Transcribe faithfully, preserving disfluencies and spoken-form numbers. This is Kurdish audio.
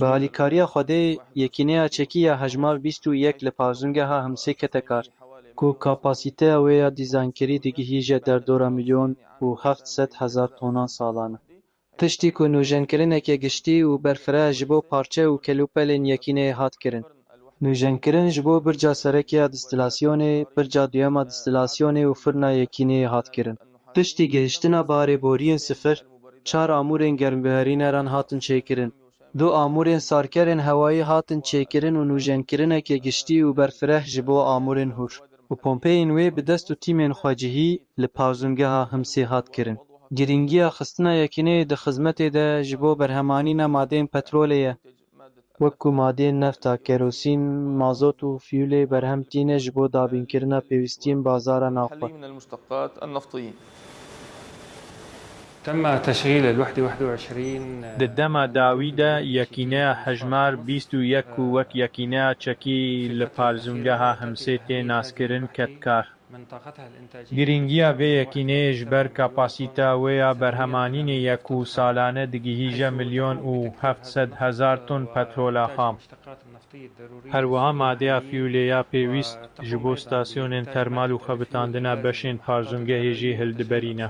Bi alîkariya Xwedê, yekîneya çekî ya hejmar bîst û yek li parzûngeha Himsê kete kar, ku kapasîteya wê ya dîzaynkirî digihîje derdora milyon û heft sed hezar tonan salane. Tiştî ku nûjenkirineke giştî û berfireh ji bo parçe û kelûpelên yekîneyê hat kirin. Nûjenkirin ji bo birca sereke ya distilasyonê, birca duyem a distilasyonê û firna yekîneyê hat kirin. Piştî gihiştina barê boriyên sifir, çar amûrên germbiherîneran hatin çêkirin. Du amûrên sarkerên hewayî hatin çêkirin û nûjenkirineke giştî û berfireh ji bo amûrên hûr û pompeyên wê bi dest û tîmên xwecihî li parzûngeha Himsê hat kirin. Girîngiya xistina yekîneyê di xizmetê de ji bo berhemanîna madeyên petrolê ye, wek ku madeyên nefta, kerosîn, mazot û fiyûlê berhem tîne ji bo dabînkirina pêwîstiyên bazara navxwe. تم تشغيل الوحدة واحد وعشرين. Di dema dawî de yekîneya hejmar bîst û yek ku wek yekîneya çekî li parzûngeha Himsê tê naskirin ket kar. Girîngiya vê yekîneyê ji ber kapasîteya wê ya berhemanînê ye ku salane digihîje milyon û heft sed hezar ton petrola xam. Her wiha madeya fiyûlê ya pêwîst ji bo stasyonên termal û xebitandina beşên parzûngehê jî hildiberîne.